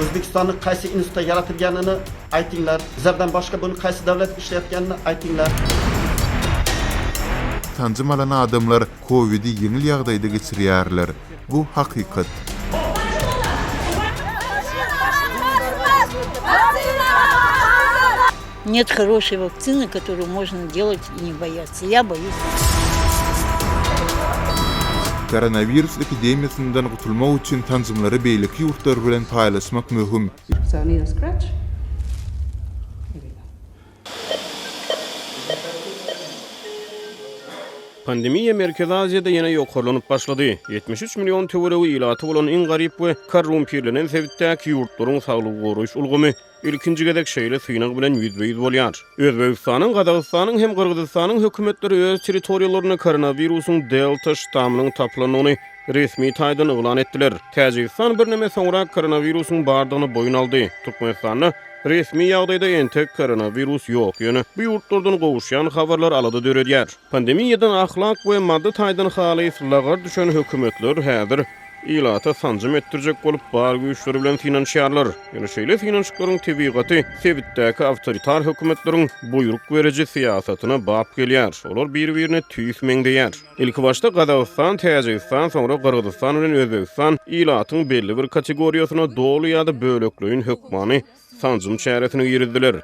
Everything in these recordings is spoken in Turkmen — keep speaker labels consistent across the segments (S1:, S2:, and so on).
S1: O'zbekistonni qaysi institutda yaratilganini aytinglar. Bizlardan boshqa buni qaysi davlat ishlayotganini aytinglar.
S2: Sanjym alan adamlar kowidi ýeňil ýagdaýda geçirýärler. Bu hakykat.
S3: Нет хорошей вакцины, которую можно делать и не бояться. Я боюсь.
S2: Koronawirus epidemiýasyndan gutulmak üçin sanjymlary beýleki ýurtlar bilen paýlaşmak möhüm.
S4: Pandemiýa Merkezi Aziýada ýene ýokarlanyp başlady. 73 million töweregi ilaty bolan iň garyp we korrumpirlenen sebitdäki ýurtlaryň saglygy goraýyş ulgamy ilkinji gezek şeýle synag bilen ýüzbe-ýüz bolýar. Özbegistanyň, Gazagystanyň hem Gyrgyzystanyň hökümetleri öz territoriýalarynda koronawirusyň Delta ştammynyň tapylandygyny resmi taýdan yglan etdiler. Täjigistan birneme soňrak koronawirusyň bardygyny boýun aldy. Türkmenistanda resmi ýagdaýda entek koronawirus ýok, ýöne bu ýurtlardan gowuşýan habarlar alada döredýär. Pandemiýadan ahlak we maddy taýdan halys lagar düşen hökümetler häzir ilata sanjym etdirjek bolup bar güýçleri bilen synanyşýarlar. Ýöne şeýle synanyşyklaryň tebigaty sebitdäki awtoritar hökümetleriň buýruk beriji syýasatyna bap gelýär. Olar bir-birine tüýs meňzeýär. Ilkibaşda Gazagystan, Täjigistan, soňra Gyrgyzystan bilen Özbegistan ilatyň belli bir kategoriýasyna doly ýa-da bölekleýin hökmany sanjym çäresini girizdiler.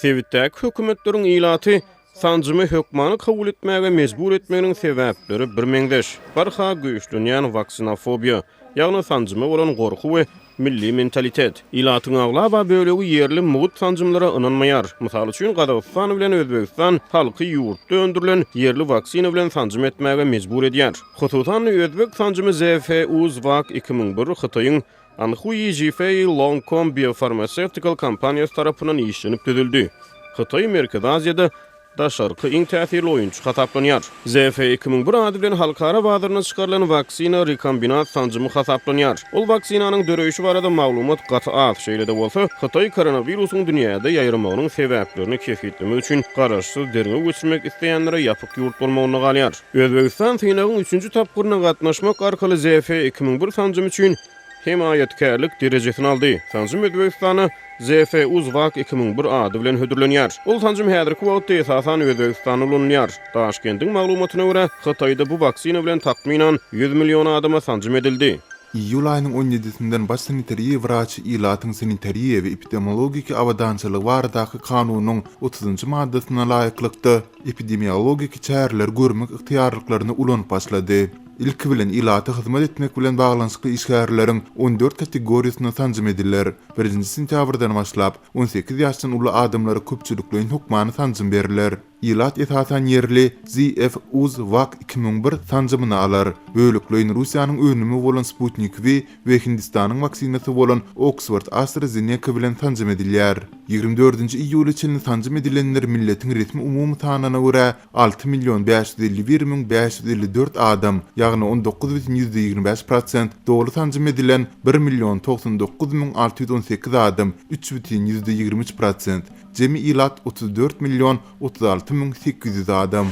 S4: Sebitdäki hökümetleriň ilaty Sanjymy hökmany kabul etmäge mejbur etmeginiň sebäpleri birmeňzeş, barha güýçlenýän waksinofobiýa, ýagny sanjyma bolan gorky we milli mentalitet. Ilatyň aglaba bölegi ýerli mugt sanjymlara ynanmaýar. Mysal üçin, Gazagystan bilen Özbegistan halky ýurtda öndürilen ýerli waksina bilen sanjym etmäge mejbur edýär. Hususan-da, özbek sanjymy ZFU-ZVAC 2001 Hytaýyň Anhui Zhifei Longcom Biopharmaceutical kompaniýasy tarapyndan işlenip düzüldi. Hytaý Merkezi Aziýada daşarky iň täsirli oýunçy hasaplanýar. ZF 2001 ady bilen halkara bazaryna çykarylan waksina rekombinat sanjymy hasaplanýar. Ol waksinanyň döreýşi barada maglumat gaty az, şeýle-de bolsa, Hytaý koronawirusyň dünýäde ýaýramagynyň sebäplerini kesgitlemek üçin garaşsyz derňew geçirmek isleýänlere ýapyk ýurt bolmagynda galýar. Özbegistan synagyň üçünji tapgyryna gatnaşmak arkaly ZF 2001 sanjymy üçin hemaýatkärlik derejesini aldy. Sanjym Özbegistana ZF UzVac 2001 ady bilen hödürlenýär. Ol sanjym häzirki wagtda esasan Özbegistanda ulanylýar. Daşkendiň maglumatyna görä, Hytaýda bu waksina bilen takmynan 100 million adama sanjym edildi.
S2: Iýul aýynyň on ýedisinden baş sanitariýa wraçy ilatyň sanitariýa we epidemiologiki abadançylygy baradaky kanunyň otuzynjy maddasyna laýyklykda epidemiologiki çäreleri görmek ygtyýarlyklaryny ulanyp başlady. Ilki bilen ilata hyzmat etmek bilen baglanyşykly işgärleriň on dört kategoriýasyna sanjym ediler. Birinji sentýabrdan başlap, 18 ýaşdan uly adamlara köpçülikleýin hökmany sanjym berler. Ilat esasan ýerli ZF Uz Vak 2001 sanjymyny alar. Bölekleýin Russiýanyň önümi bolan Sputnik V we Hindistanyň waksinasy bolan Oksford AstraZeneca bilen sanjym edilýär. Ýigrimi dördünji iýula çenli sanjym edilenler milletiň resmi umumy sanyna görä 6 million 551 554 adam, ýagny 19,25 prosent, doly sanjym edilen 1 million 99 618 adam, 3,23 prosent, jemi ilat 34 million 36 800 adam.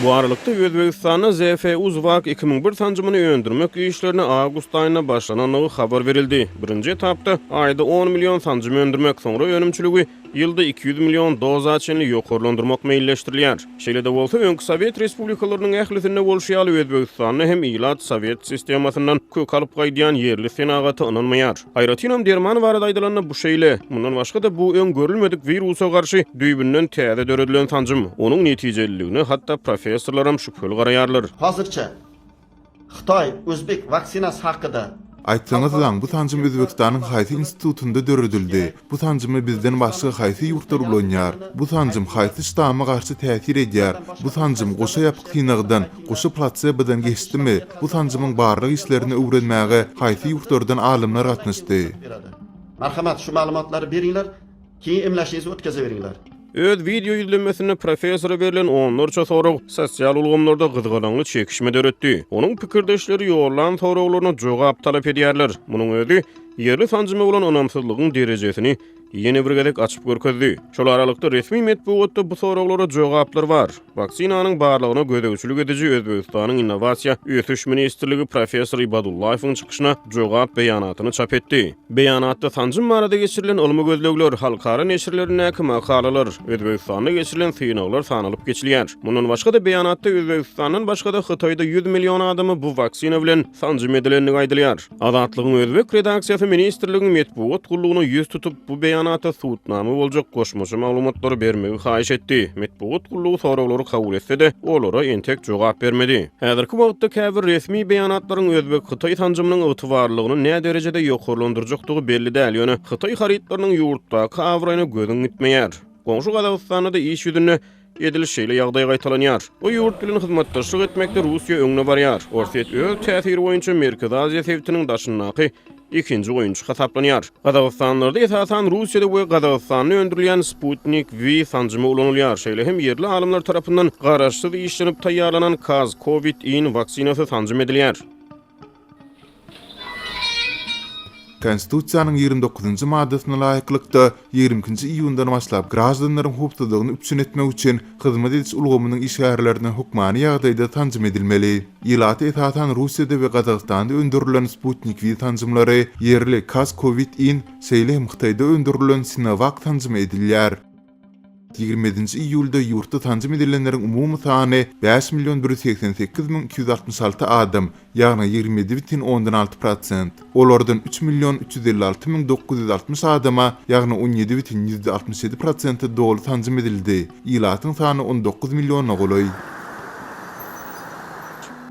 S4: Bu aralykda, Özbegistanda ZF UzVac 2001 sanjymyny öndürmek işlerine awgust aýynda başlanandygy habar berildi. Birinji etapda aýda on million sanjym öndürmek, soňra önümçiligi ýylda 200 million doza çenli ýokarlandyrmak meýilleşdirilýär. Şeýle-de bolsa, öňki sowet respublikalarynyň ählisinde bolşy ýaly, Özbegistanda hem ilat sowet sistemasyndan kök alyp gaýdýan ýerli senagata ynanmaýar. Aýratynam derman barada aýdylanda bu şeýle. Mundan başga-da bu öň görülmedik wirusa garşy düýbünden täze döredilen sanjym. Onuň netijeliligine hatda professorlaram şübheli garaýarlar.
S1: Hozircha Xitoy o'zbek vaksinasi haqida
S2: Aýtsaňyzlaň, bu sanjym Özbegistanyň haýsy institutynda döredildi? Bu sanjymy bizden başga haýsy ýurtlar ulanýar? Bu sanjym haýsy ştama garşy täsir edýär? Bu sanjym goşa ýapyk synagdan, goşa platsebodan geçdimi? Bu sanjymyň barlag işlerini öwrenmäge haýsy ýurtlardan alymlar gatnaşdy?
S1: Marhamat, shu ma'lumotlarni beringlar, keyin emlashingizni o'tkazaveringlar.
S4: Öz wideo ýüzlenmesinde professora berlen onlarça sorag sosial ulgamlarda gyzgalaňly çekişme döretdi. Onuň pikirdeşleri ýollan soraglaryna jogap talap edýärler. Munuň özi ýerli sanjyma bolan ynamsyzlygyň derejesini. ýene bir gezek açyp görkezdi. Şol aralykda resmi metbugatda bu soraglara jogaplar bar. Waksinanyň barlagyna gözegçilik ediji Özbegistanyň Innowasiýa ösüş ministrligi professor Ibadullaýewiň çykyşyna jogap beýanatyny çap etdi. Beýanatda sanjym barada geçirilen ylmy gözlegler, halkara neşirlerindäki makalalar, Özbegistanda geçirilen synaglar sanalyp geçilýär. Mundan başga-da beýanatda Özbegistandan başga-da Hytaýda 100 million adama bu waksina bilen sanjym edilendigi aýdylýar. Azatlygyň özbek redaksiýasy ministrligiň metbugat gullugyna ýüz tutup, bu beýanata subutnama boljak goşmaça maglumatlary bermegi haýyş etdi. Metbugat gullugy soraglary kabul etse-de, olara entek jogap bermedi. Häzirki wagtda käbir resmi beýanatlaryň özbek-hytaý sanjymynyň ygtybarlylygyny näderejede ýokarlandyrjakdygy belli däl, ýöne hytaý harytlarynyň ýurtdaky abraýyna gözüň gitmeýär. Goňşy Gazagystanda-da iş ýüzünde Edil şeýle ýagdaý gaýtalanýar. Bu ýurt bilen hyzmatdaşlyk etmekde Russiýa öňde barýar. Orsýet öz täsiri boýunça Merkezi Aziýa sebitiniň daşyndaky ikinji oýunçy hasaplanýar. Gazagystanlarda esasan Russiýada we Gazagystanda öndürilýän Sputnik V sanjymy ulanylýar. Şeýle hem ýerli alymlar tarapyndan garaşsyz işlenip taýýarlanan KazCovid-IN waksinasy sanjym edilýär.
S2: Konstitusiýanyň 29-njy maddasyna laýyklykda, 22-nji iýundan başlap graždanlaryň howpsuzlygyny üpjün etmek üçin hyzmat ediş ulgamynyň işgärlerine hökmany ýagdaýda sanjym edilmeli. Ilata esasan Russiýada we Gazagystanda öndürilen Sputnik V sanjymlary, ýerli KazCovid-IN, şeýle hem Hytaýda öndürilen Sinovac sanjymy edilýär. 27-nji iýulda ýurtda sanjym edilenleriň umumy sany 5 million 188 müň 266 adam, ýagny 27,6 prosent. Olardan 3 million 356 müň 960 adama, ýagny 17,67 prosente doly sanjym edildi. Ilatyň sany 19 milliona golaý.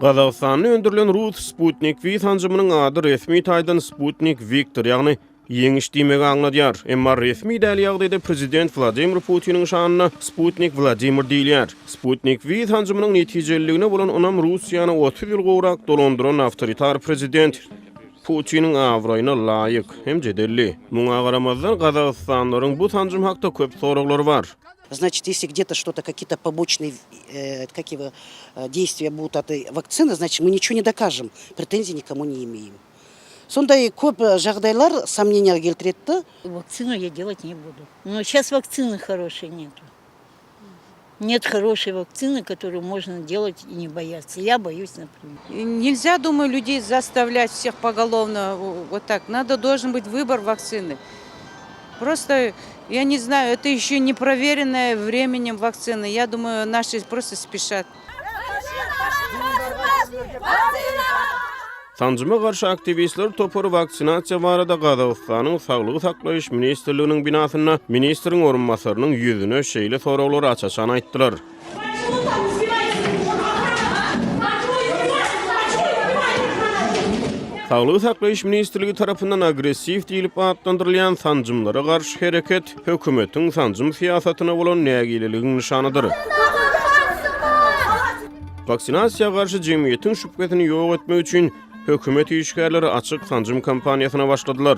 S4: Gazagystanda öndürilen rus Sputnik V sanjymynyň ady resmi taýdan Sputnik Victor, ýagny Ýeňiş diýmegi aňladýar. Emma resmi däl ýagdaýda prezident Wladimir Putiniň şanyna Sputnik Wladimir diýilýär. Sputnik V sanjymynyň netijeliligine bolan ynam Russiýany 30 ýyl gowrak dolandyran awtoritar prezident Putiniň abraýyna laýyk hem jedelli. Muňa garamazdan, gazagystanlylaryň bu sanjym hakda köp soraglary bar.
S5: Значит, если где-то что-то, какие-то побочные как его, действия будут от вакцины, значит, мы ничего не докажем, претензий никому не имеем. Сондай көп жағдайлар сомненияға келтіреді да.
S3: Вакцину я делать не буду. Но сейчас вакцины хорошей нету. Нет хорошей вакцины, которую можно делать и не бояться. Я боюсь, например.
S6: Нельзя, думаю, людей заставлять всех поголовно вот так. Надо, должен быть выбор вакцины. Просто, я не знаю, это еще не проверенная временем вакцина. Я думаю, наши просто спешат.
S4: Sanjyma garşy aktiwistler topary waksinasiýa barada Gazagystanyň Saglygy saklaýyş ministrliginiň binasynda ministriň orunbasarynyň ýüzüne şeýle soraglary aç-açan aýtdylar. Saglygy saklaýyş ministrligi tarapyndan agressiw diýlip atlandyrylýan sanjymlara garşy hereket hökümetiň sanjym syýasatyna bolan nägileligiň nyşanydyr. Waksinasiýa garşy jemgyýetiň şübhesini ýok etmek üçin hökümet işgärleri açyk sanjym kampaniýasyna başladylar.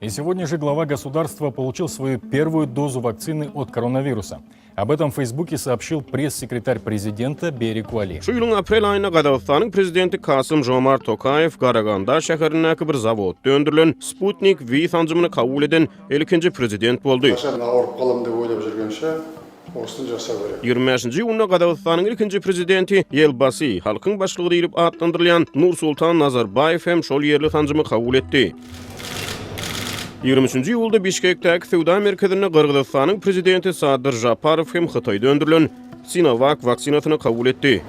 S7: И сегодня же глава государства получил свою первую дозу вакцины от коронавируса. Об этом в Фейсбуке сообщил пресс-секретарь президента Берик Уали.
S4: Şu ýylyň aprel aýynda Gazagystanyň prezidenti Kasym-Žomart Tokaýew Garaganda şäherindäki bir zawodda öndürilen Sputnik V sanjymyny kabul eden ilkinji prezident boldy.
S8: Kaşan awuryp galam dep oýlap jürgenşe osyny jasau gerek.
S4: 25-nji iýunda Gazagystanyň ilkinji prezidenti Ýelbasy, Halkyň başlygy diýlip atlandyrylýan Nursultan Nazarbaýew hem şol ýerli sanjymy kabul etdi. 23-nji iýulda Bişkekdäki söwda merkezinde Gyrgyzystanyň prezidenti Sadyr Žaparow hem Hytaýda öndürilen Sinovac waksinasyny kabul etdi.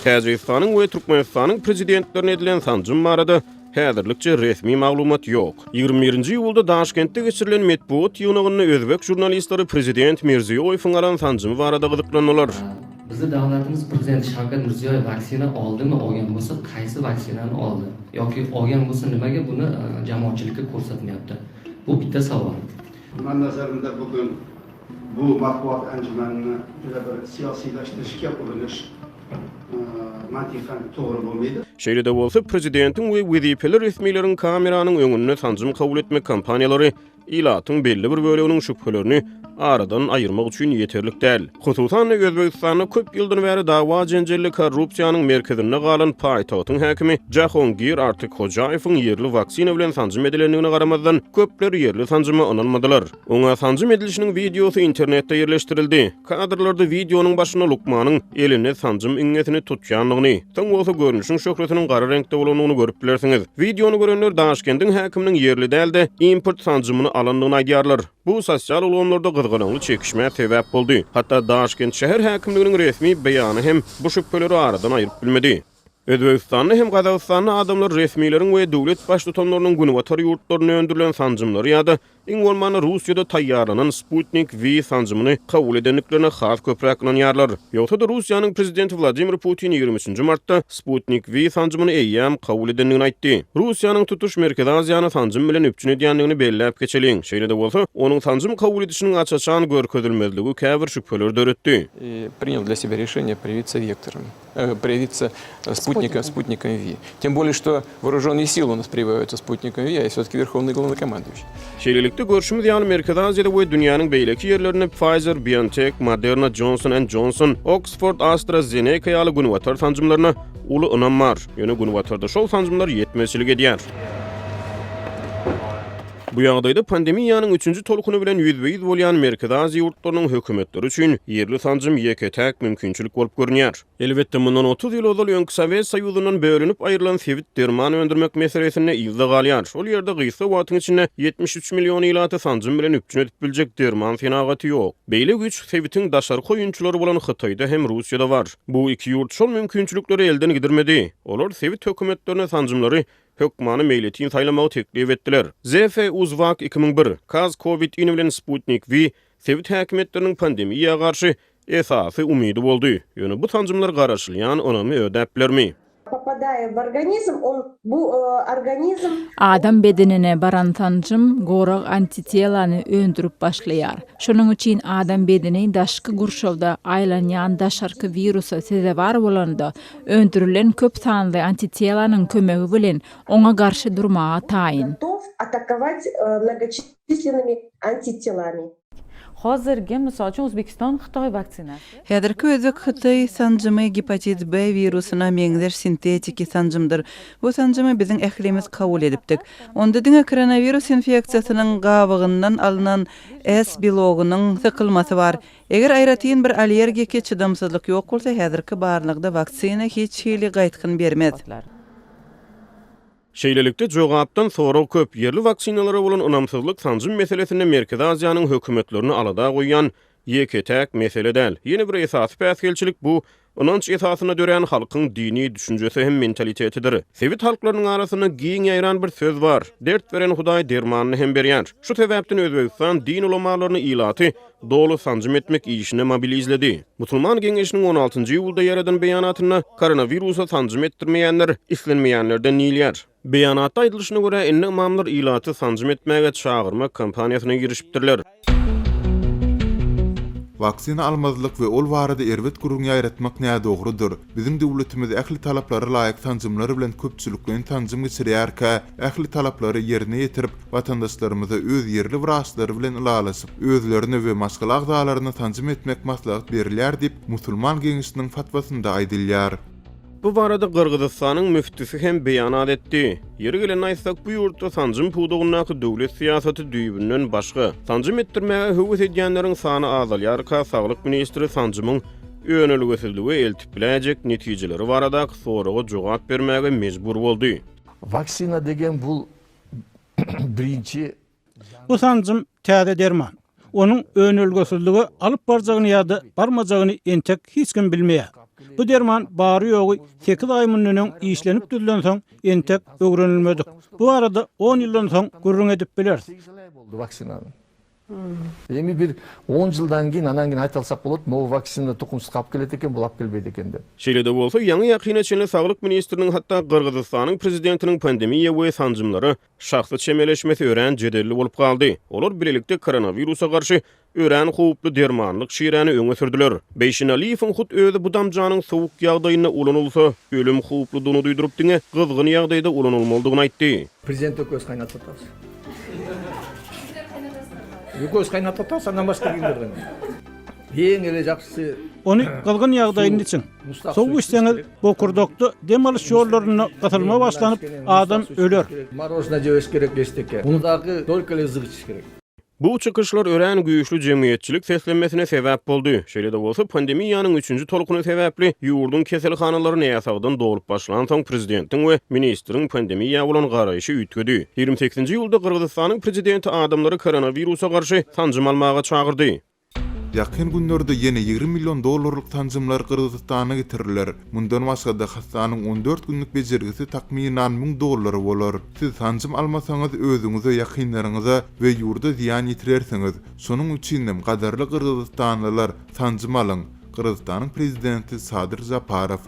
S4: Täjigistanyň we Türkmenistanyň prezidentlerine edilen sanjym barada Häzirlikçe resmi maglumat ýok. 21-nji iýulda Daşkentde geçirilen metbugat ýygnagynda özbek žurnalistleri prezident Mirziýoýewiň alan sanjymy barada gyzyklandylar.
S9: Bizni davlatimiz prezidenti Shavkat Mirziyoyev vaksina oldimi, olgan bo'lsa, qaysi vaksinani oldi yoki olgan bo'lsa, nimaga buni jamoatchilikka ko'rsatmayapti? Bu bitta savol.
S1: Mani nazarimda bugun bu matbuot anjumanini juda bir siyosiylashtirishga urinish mantiqan to'g'ri bo'lmaydi.
S4: Şeýle-de bolsa, prezidentiň we wezipeli resmileriň kameranyň öňünde sanjym kabul etmek kampaniýalary ilatyň belli bir böleginiň şübhelerini aradan aýyrmak üçin ýeterlik däl. Hususan-da, Özbegistanda köp ýyldan bäri dawa-jenjelli korrupsiýanyň merkezinde galan paýtagtyň häkimi Jahongir Artykhojaýewiň ýerli waksina bilen sanjym edilendigine garamazdan, köpler ýerli sanjyma ynanmadylar. Oňa sanjym edilişiniň wideosy internetde ýerleşdirildi. Kadrlarda wideonyň başynda lukmanyň elinde sanjym iňňesini tutýandygyny, soň bolsa görnüşiň şöhlesiniň gara reňkde bolandygyny görüp bilersiňiz. Wideony görenler Daşkendiň häkiminiň ýerli däl-de, import sanjymyny alandygyny aýdýarlar. Bu sosial ulgamlarda gyzgalaňly çekişmä sebäp boldy. Hatda Daşkent şäher häkimliginiň resmi beýany hem bu şübheleri aradan aýryp bilmedi. Özbegistanda hem Gazagystanda adamlar resmileriň we döwlet baştutanlarynyň günbatar ýurtlarynda öndürilen sanjymlary ýa-da iň bolmanda Russiýada taýýarlanan Sputnik V sanjymyny kabul edendiklerine has köpräk ynanýarlar. Ýogsa-da Russiýanyň prezidenti Wladimir Putin 23 martda Sputnik V sanjymyny eýýäm kabul edendigini aýtdy. Russiýanyň tutuş Merkezi Aziýany sanjym bilen üpjün edýändigini belläp geçeliň. Şeýle-de bolsa, onuň sanjym kabul edişiniň aç-açan görkezilmezligi käbir şübheleri döretdi.
S10: I prinyal dlya sebya reşeniye privitsa wektorom. Привиться спутником, спутником Ви. Тем более, что вооруженные силы у нас прививаются спутником Ви, а я все-таки верховный главнокомандующий.
S4: Şeýlelikde, görşümiz ýaly, Merkezi Aziýada we dünýäniň beýleki ýerlerinde Pfizer, BioNTech, Moderna, Johnson and Johnson, Oxford, AstraZeneca ýaly günbatar sanjymlaryna uly ynam bar. Ýöne günbatarda şol sanjymlar ýetmezçilik edýär. Bu ýagdaýda pandemiýanyň üçünji tolkuny bilen ýüzbe-ýüz bolýan Merkezi Aziýa ýurtlarynyň hökümetleri üçin ýerli sanjym ýeke-täk mümkinçilik bolup görünýär. Elbetde, mundan 30 ýyl ozal öňki Sowet Soýuzyndan bölünip aýrylan sebit derman öndürmek meselesinde yzda galýar. Şol ýerde gysga wagtyň içinde 73 million ilaty sanjym bilen üpjün edip biljek derman senagaty ýok. Beýle güýç sebitiň daşarky oýunçylary bolan Hytaýda hem Russiýada bar. Bu iki ýurt şol mümkinçilikleri elden gidirmedi. Olar sebit hökümetlerine sanjymlary hökmany meýletin saýlamagy teklip etdiler. ZF UzVac 2001, KazCovid-in bilen Sputnik V sebit häkimiýetleriniň pandemiýa garşy esasy umydy boldy. Ýöne bu sanjymlar garaşylýan ynamy ödäp bilermi?
S11: Popadaýa w organizm, on bu organizm.
S12: Adam bedenine baran sanjym gorag antitelany öndürip başlaýar. Şonuň üçin adam bedeni daşky gurşawda aýlanýan daşarky wirusa sezewar bolanda, öndürilen köp sanly antitelanyň kömegi bilen oňa garşy durmaga taýyn.
S11: Gotov atakować mnogoçislennymi antitelami.
S13: Hozirgi, mysal üçin, Uzbekiston Hytaý waksinasy.
S6: Häzirki özbek-hytaý sanjymy gepatit B wirusyna meňzeş sintetiki sanjymdyr. Bu sanjymy biziň ählimiz kabul edipdik. Onda diňe koronawirus infeksiýasynyň gabygyndan alnan S belogynyň sykylmasy bar. Eger aýratyn bir allergiki çydamsyzlyk ýok bolsa, häzirki barlagda waksina hiç hili gaýtgyn bermez.
S4: Şeýlelikde, jogapdan sorag köp. Ýerli waksinalara bolan ynamsyzlyk sanjym meselesinde Merkezi Aziýanyň hökümetlerini alada goýýan ýeke-täk mesele däl. Ýene bir esasy päsgelçilik bu ynanç esasynda dörän halkyň dini düşünjesi hem mentalitetidir. Sebit halklarynyň arasynda giň ýaýran bir söz bar, Dert beren Hudaý dermanyny hem berýär. Şu sebäpden Özbegistan din ulamalaryny ilaty doly sanjym etmek işine mobilizledi. Musulman geňeşiniň on altynjy iýulda ýaradan beýanatynda koronawirusa sanjym etdirmeýänler islenmeýänlerden diýilýär. Beýanatda aýdylyşyna görä, indi ymamlar ilaty sanjym etmäge çagyrmak kampaniýasyna girişipdirler.
S2: Waksina almazlyk we ol barada erbet gürrüň ýaýratmak nädogrydyr. Biziň döwletimiz ähli talaplara laýyk sanjymlar bilen köpçülikleýin sanjym geçirýärkä, ähli talaplary ýerine ýetirip, watandaşlarymyza öz ýerli wraçlary bilen ylalaşyp, özlerine we maşgala agzalaryna sanjym etmek maslahat berilýär diýip, Musulman geňeşiniň fatwasynda aýdylýar.
S4: Bu barada Gyrgyzystanyň müftüsi hem beýanat etdi. Ýeri gelende aýtsak, bu ýurtda sanjym pudagyndaky döwlet syýasaty düýbünden başga. Sanjym etdirmäge höwes edýänleriň sany azalýarka, saglyk ministri sanjymyň önelgesizlige eltip biläýjek netijeleri baradaky soraga jogap bermäge mejbur boldy.
S14: Waksina degen bul birinji
S15: Bu sanjym täze derman. Onuň önelgesizlige alyp barjagyny ýa-da barmajagyny entek hiç kim bilmeýär. Bu derman bary-ýogy sekiz aý mundan öň işlenip düzülensoň, entek öwrenilmedik. Bu barada on ýyldan soň gürrüň edip bileris.
S14: Эми бир он жылдан кийин анан кийин айта алсак болот, могу вакцина тукумсузга алып келет экен, бул алып келбейт экен деп.
S4: Şeýle-de bolsa, ýaňy-ýakyna çenli saglyk ministriniň, hatda Gyrgyzystanyň prezidentiniň pandemiýa we sanjymlara şahsy çemeleşmesi örän jedelli bolup galdy. Olar bilelikde koronawirusa garşy örän howply dermanlyk şiräni öňe sürdüler. Beýşinaliýewiň hut özi bu damjanyň sowuk ýagdaýynda ulanylsa, ölüm howpludygyny duýduryp, diňe gyzgyn ýagdaýda ulanylmalydygyny aýtdy.
S16: Prezident öküz gaýnatyp atarys. Экөөбүз кайнатып атабыз, андан башка кимдер кайнатат? Эң эле жакшысы
S15: Ony gyzgyn ýagdaýynda içiň. Sowuk içseňiz, bokurdakda dem alyş ýollarynda gysylma başlanyp, adam öler.
S16: Мороженое жебеш керек эчтеке. Муну дагы только эле ызык ичиш керек.
S4: Bu çykyşlar örän güýçli jemgyýetçilik seslenmesine sebäp boldy. Şeýle-de bolsa, pandemiýanyň üçünji tolkuny sebäpli ýurduň keselhanalary näsagdan dolup başlansoň, prezidentiň we ministriň pandemiýa bolan garaýşy üýtgedi. Ýigrimi sekizinji iýulda Gyrgyzystanyň prezidenti adamlary koronawirusa garşy sanjym almaga çagyrdy.
S2: Ýakyn günlerde ýene 20 million dollarlyk sanjymlar Gyrgyzystana getiriler. Mundan başga-da, hassanyň 14 günlük bejergisi takmynan 1000 dollar bolar. Siz sanjym almasaňyz, özüňize, ýakynlaryňyza we ýurda zyýan ýetirersiňiz. Şonuň üçinem, gadyrly gyrgyzystanlylar, sanjym alyň! Gyrgyzystanyň Prezidenti Sadyr Žaparow.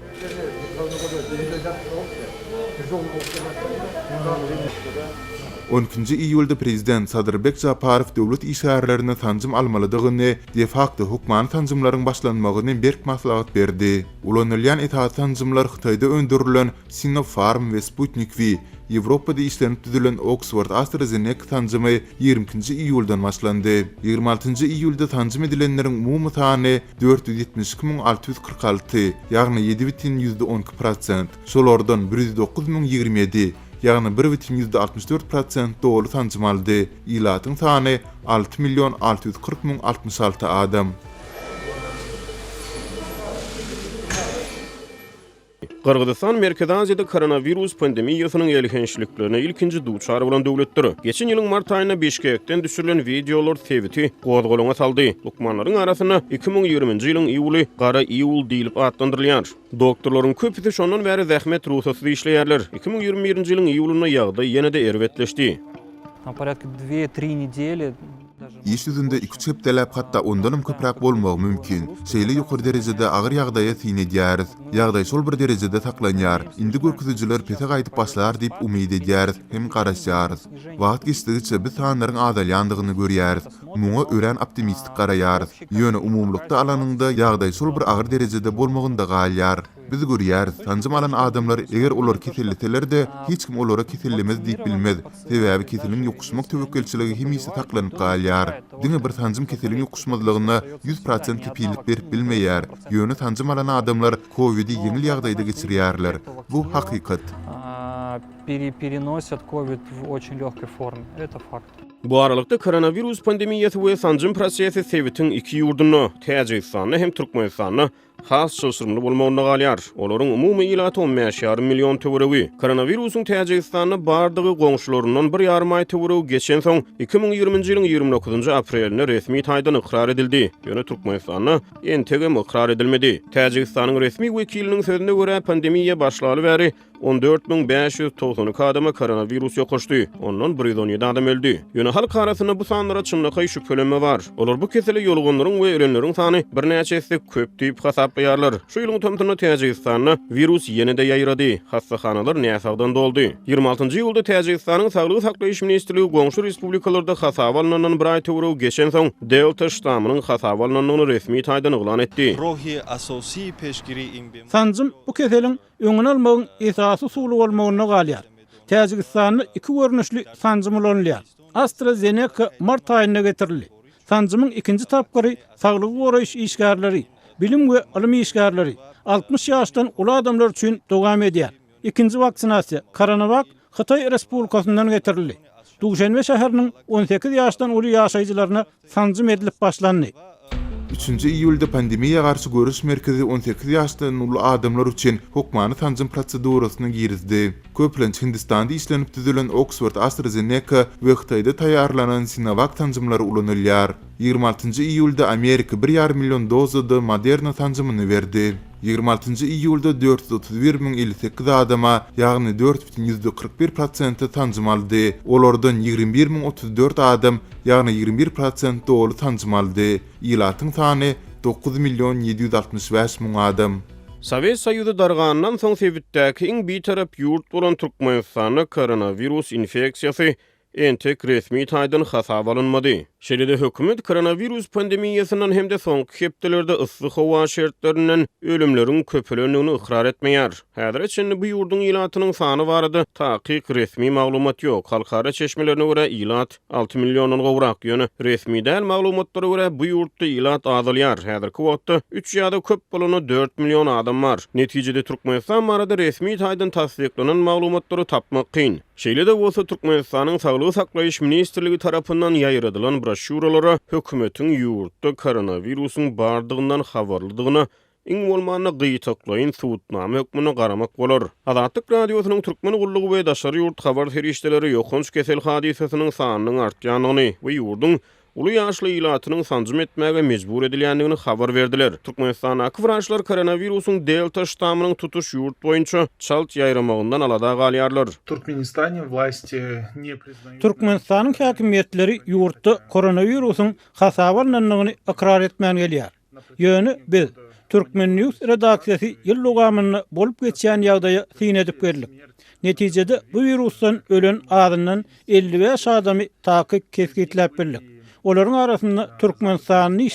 S2: On ikinji iýulda prezident Sadyrbek Žaparow döwlet işgärlerine sanjym almalydygyny, de-fakto hökmany sanjymlaryň başlanmagyny berk maslahat berdi. Ulanylýan esasy sanjymlar Hytaýda öndürilen Sinopharm we Sputnik V, Ýewropada işlenip düzülen Oksford-AstraZeneca sanjymy 22-nji iýuldan başlandy. 26-njy iýulda sanjym edilenleriň umumy sany 472 646, ýagny 7,12 prosent, şolardan 109 027, ýagny 1,64 prosent doly sanjym aldy. Ilatyň sany 6 million 640 066 adam.
S4: Gyrgyzystan Merkezi Aziýada koronawirus pandemiýasynyň elhençliklerine ilkinji duçar bolan döwletdir. Geçen ýylyň mart aýynda Bişkekden düşürilen wideolar sebiti gozgalaňa saldy. Lukmanlaryň arasynda 2020-nji ýylyň iýuly gara iýul diýlip atlandyrylýar. Doktorlaryň köpüsi şondan bäri zähmet rugsatsyz işleýärler. 2021-nji ýylyň iýulynda ýagdaý ýene-de erbetleşdi.
S17: Tam porýadka dwe-tri nedeli.
S2: Iş ýüzünde iki-üç hepdeläp, hatda ondanam köpräk bolmagy mümkin. Şeýle ýokary derejede agyr ýagdaýa syn edýäris. Ýagdaý şol bir derejede saklanýar. Indi görkezijiler pese gaýdyp başlar diýip umyt edýäris hem garaşýarys. Wagt geçdigiçe biz sanlaryň azalýandygyny görýäris. Muňa örän optimistik garaýarys. Ýöne umumylykda alanyňda ýagdaý şol bir agyr derejede bolmagynda galýar. Biz görýäris, sanjym alan adamlar, eger olar keselleseler-de, hiç kim olara kesellemez diýip bilmez, sebäbi keseliň ýokuşmak töwekgelçiligi hemişe saklanyp galýar. Diňe bir sanjym keseliň ýokuşmazlygyna 100% kepillik berip bilmeýär, ýöne sanjym alan adamlar kowidi ýeňil ýagdaýda geçirýärler. Bu hakykat.
S17: Переносят covid w oçin lýogkoý forme. Eto fakt.
S4: Bu aralykda, koronawirus pandemiýasy we sanjym prosesi sebitiň iki ýurdunda, Täjigistanda hem Türkmenistanda has çylşyrymly bolmagynda galýar. Olaryň umumy ilaty on bäş ýarym million töweregi. Koronawirusyň Täjigistanda bardygy goňşularyndan bir ýarym aý töweregi geçensoň, 2020-nji ýylyň 29-njy aprelinde resmi taýdan ykrar edildi. Ýöne Türkmenistanda entegem ykrar edilmedi. Täjigistanyň resmi wekiliniň sözüne görä, pandemiýa başlaly bäri 14 592 adama koronawirus ýokaşdy, ondan 117 adam öldi. Ýöne halk arasynda bu sanlara çynlakaý şübhelenme bar. Olar bu kesele ýoluganlaryň we ölenleriň sany birnäçe esse köp diýip hasaplaýarlar. Şu ýylyň tomsunda Täjigistanda wirus ýene-de ýaýrady, hassahanalar näsagdan doldy. 26-njy iýulda Täjigistanyň Saglygy saklaýyş ministrligi goňşy respublikalarda hasaba alnandan bir aý töweregi geçensoň, Delta ştamynyň hasaba alnandygyny resmi taýdan yglan etdi.
S15: Sanjym bu keseliň öňüni almagyň esasy usuly bolmagynda galýar. Täjigistanda iki görnüşli sanjym ulanylýar. AstraZeneca mart aýynda getirildi. Sanjymyň ikinji tapgyry saglygy goraýyş işgärleri, bilim we ylym işgärleri, 60 ýaşdan uly adamlar üçin dowam edýär. Ikinji waksinasiýa, Coronavac Hytaý Respublikasyndan getirildi. Duşenbe şäheriniň 18 ýaşdan uly ýaşaýjylaryna sanjym edilip başlandy.
S2: Üçünji iýulda Pandemiýa garşy göreş merkezi 18 ýaşdan uly adamlar üçin hökmany sanjym prosedurasyny girizdi. Köplenç Hindistanda işlenip düzülen Oksford-AstraZeneca we Hytaýda taýýarlanan Sinovac sanjymlary ulanylýar. 26-njy iýulda Amerika bir ýarym million dozada Moderna sanjymyny berdi. 26-njy iýulda 431 058 adama, ýagny 4,41 prosenti sanjym aldy. Olardan 21 034 adam, ýagny 21 prosent doly sanjym aldy. Ilatyň sany 9 million 765 müň adam.
S4: Sowet Soýuzy dargandan soň sebitdäki iň bitarap ýurt bolan Türkmenistanda koronawirus infeksiýasy. entek resmi taýdan hasaba alynmady. Şeýle-de hökümet koronawirus pandemiýasyndan hem-de soňky hepdelerde yssy howa şertlerinden ölümleriň köpelendigini ykrar etmeýär. Häzire çenli bu ýurduň ilatynyň sany barada takyk resmi maglumat ýok. Halkara çeşmelerine görä, ilat alty milliondan gowrak. Ýöne resmi däl maglumatlara görä, bu ýurtda ilat azalýar. Häzirki wagtda üç ýa-da köp bolanda dört million adam bar. Netijede Türkmenistan barada resmi taýdan tassyklanan maglumatlary tapmak kyn. Şeýle-de bolsa, Türkmenistanyň Saglygy saklaýyş ministrligi tarapyndan ýaýradylan broşýuralara hökümetiň ýurtda koronawirusyň bardygyndan habarlydygyna iň bolmanda gytaklaýyn subutnama hökmünde garamak bolar. Azatlyk Radiosynyň Türkmen gullugy we daşary ýurt habar serişdeleri ýokanç kesel hadysasynyň sanynyň artýandygyny we ýurduň Uly ýaşly ilatynyň sanjym etmäge mejbur edilýändigini habar berdiler. Türkmenistandaky wraçlar koronawirusyň delta ştamynyň tutuş ýurt boýunça çalt ýaýramagyndan alada galýarlar.
S18: Turkmenistane wlasti ne priznayut.
S15: Türkmenistanyň häkimiýetleri ýurtda koronawirusyň hasaba alnandygyny ykrar etmän gelýär. Ýöne biz, Turkmen. News redaksiýasy ýyl dowamynda bolup geçýän ýagdaýa syn edip geldik. Netijede bu wirusdan ölen azyndan 55 adamy takyk kesgitläp bildik. Olaryň arasynda Türkmenistanly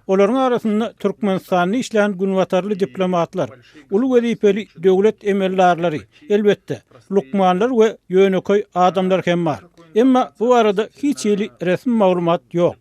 S15: Olaryň arasynda Türkmenistanda işlän günbatarly diplomatlar, uly wezipeli döwlet emeldarlary, elbetde, lukmanlar we ýönekeý adamlar hem bar. Emma bu barada hiç hili resmi maglumat ýok.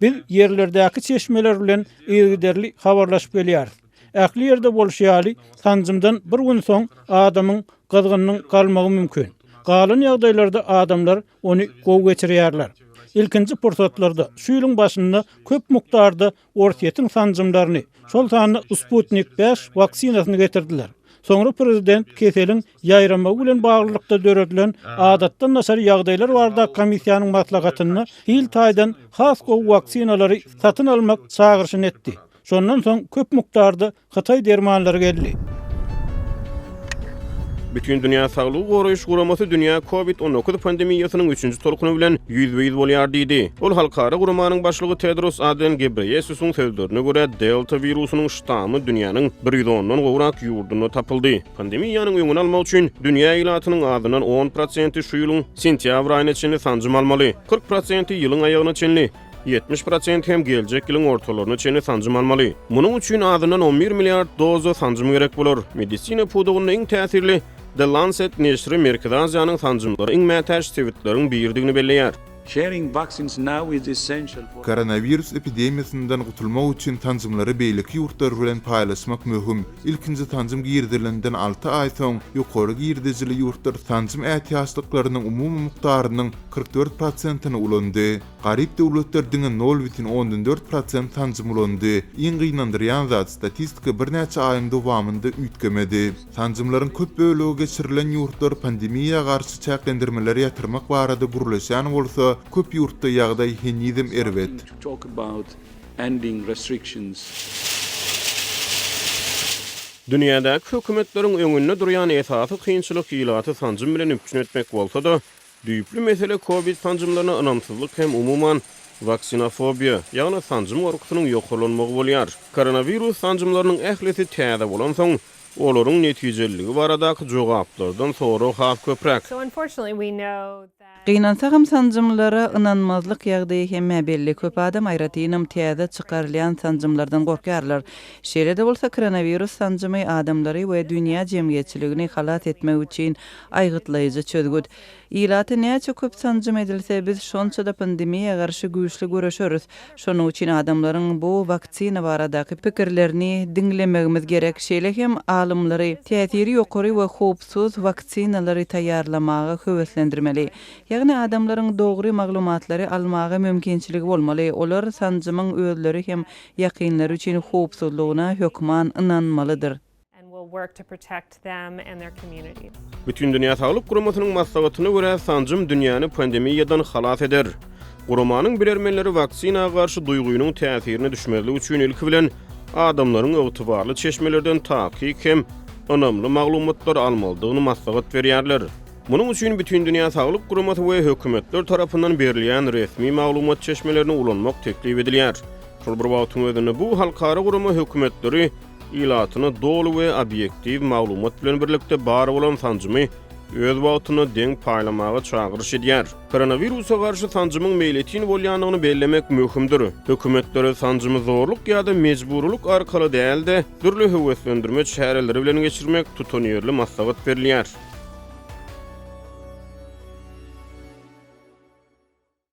S15: Biz ýerlerdäki çeşmeler bilen yzygiderli habarlaşyp gelýäris. Ähli ýerde bolşy ýaly, sanjymdan bir gün soň adamyň gyzgynynyň galmagy mümkin. Galan ýagdaýlarda adamlar ony gowy geçirýärler. Ilkinji pursatlarda, şu ýylyň başynda köp mukdarda Orsýetiň sanjymlaryny, şol sanda Sputnik bäş waksinasyny getirdiler. Soňra prezident keseliň ýaýramagy bilen baglylykda döredilen adatdan daşary ýagdaýlar baradaky komissiýanyň maslahatynda hil taýdan has gowy waksinalary satyn almak çagyryşyny etdi. Şondan soň köp mukdarda hytaý dermanlary geldi.
S4: Bütindünýä Saglygy Goraýyş Guramasy dünýä Covid 19 pandemiýasynyň üçünji tolkuny bilen ýüzbe-ýüz bolýar diýdi. Ol halkara guramanyň başlygy Tedros Aden Gebreýesusyň sözlerine görä, Delta wirusynyň ştamy dünýäniň bir ýüz ondan gowrak ýurdunda tapyldy. Pandemiýanyň öňüni almak üçin dünýä ilatynyň azyndan on prosenti şu ýylyň sentýabr aýyna çenli sanjym almaly, 40 prosenti ýylyň aýagyna çenli, 70 prosenti hem geljek ýylyň ortalaryna çenli sanjym almaly. Munuň üçin azyndan 11 milliard doza sanjym gerek bolar. Medisina pudagynda iň täsirli The Lancet neşiri Merkezi Aziýanyň sanjymlara iň mätäç sebitleriň biridigini belleýär.
S19: Sharing vaccines now is essential for.
S2: Koronawirus epidemiýasyndan gutulmak üçin sanjymlary beýleki ýurtlar bilen paýlaşmak möhüm. Ilkinji sanjym girizilenden alty aý soň, ýokary girdejili ýurtlar sanjym ätiýaçlyklarynyň umumy mukdarynyň 44 prosentini ulandy. Garyp döwletler diňe nol bütin ondan dört prosent sanjym ulandy. Iň gynandyrýan zat, statistika birnäçe aýyň dowamynda üýtgemedi. Sanjymlaryň köp bölegi geçirilen ýurtlar pandemiýa garşy çäklendirmeleri ýatyrmak barada gürleşýän bolsa, köp ýurtda ýagdaý henizem erbet.
S4: Dünýädäki hökümetleriň öňünde durýan esasy kynçylyk ilaty sanjym bilen üpjün etmek bolsa-da, Düýpli mesele kowid sanjymlaryna ynamsyzlyk hem umuman, waksinofobiýa, ýagny sanjym gorkusynyň ýokarlanmagy bolýar. Koronawirus sanjymlarynyň ählisi täze bolansoň, olaryň netijeliligi baradaky jogaplardan sorag has köpräk.
S20: Gynansagam sanjymlara ynanmazlyk ýagdaýy hemmä belli. Köp adam aýratynam täze çykarylýan sanjymlardan gorkýarlar. Şeýle-de bolsa koronawirus sanjymy adamlary we dünýä jemgyýetçiligini halas etmek üçin Aýgytlaýjy çözgüt. Ilata näçe köp sanjym edilse, biz şonça-da pandemiýa garşy güýçli göreşeris. Şonuň üçin adamlaryň bu waksina baradaky pikirlerini diňlemegimiz gerek. Şeýle hem alymlary täsiri ýokary we howpsuz waksinalary taýýarlamaga höweslendirmeli. Ýagny adamlaryň dogry maglumatlary almaga mümkinçiligi bolmaly. Olar sanjymyň özleri hem ýakynlary üçin howpsuzlygyna hökman ynanmalydyr.
S4: Bütindünýä Saglyk Guramasynyň maslahatyna görä, sanjym dünýäni pandemiýadan halas eder. Guramanyň bilermenleri waksina garşy duýgynyň täsirine düşmezlik üçin ilki bilen adamlaryň ygtybarly çeşmelerden takyk hem ynamly maglumatlary almalydygyny maslahat berýärler. Munuň üçin Bütindünýä Saglyk Guramasy we hökümetler tarapyndan berilýän resmi maglumat çeşmelerini ulanmak teklip edilýär. Şol bir wagtyň özünde bu halkara gurama hökümetleri ilatyna doly we obýektiw maglumat bilen birlikde bar bolan sanjymy. öz wagtynda deň paýlamaga çagyryş edýär. Koronawirusa garşy sanjymyň meýletin bolýandygyny bellemek möhümdir. Hökümetlere sanjymy zorluk ýa-da mejburylyk arkaly däl-de, dürli höweslendirme çäreleri bilen geçirmek tutanýerli maslahat berilýär.